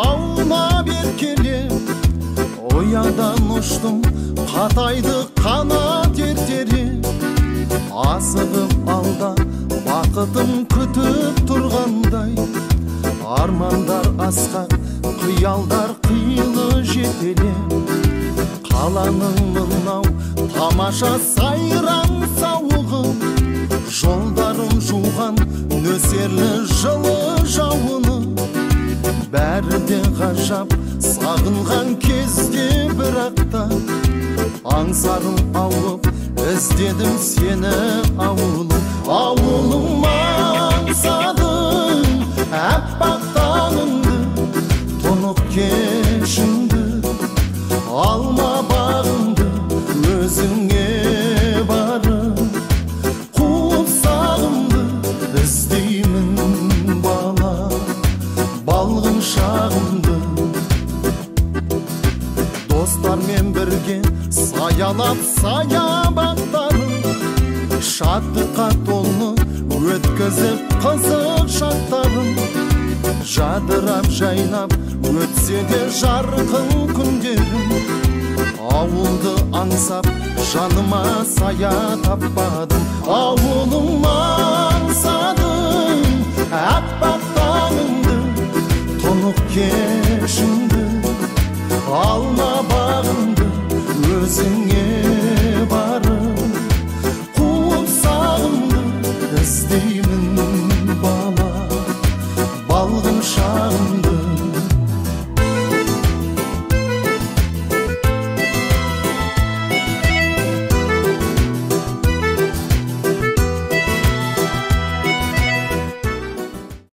аунап еркелеп, ұядан ұштым, қатайды қанат ертерек. Асығып алда бақытым күтіп тұрғандай, армандар асқақ, қиялдар қилы жетелеп. Қаланың мынау тамаша сайран сауығы, жолдарын жуған нөсерлі жылы жауыны. Бәрі де ғажап, сағынған кезде бірақ та аңсарым ауып, іздедім сені, ауылым. Ауылым аңсадым, әппақ таңыңды, тұнық кешіңді, алма бағыңды, өзіңе барып қуып сағымды іздеймін, бала балғын шағымды. Достармен бірге саялап саябақтарын, шаттыққа толы өткізіп қызық шақтарын. Жадырап жайнап өтсе де жарқын күндерім, ауылды аңсап жаныма сая таппадым. Ауылым аңсадым, әппақ таңыңды, тұнық кешіңді,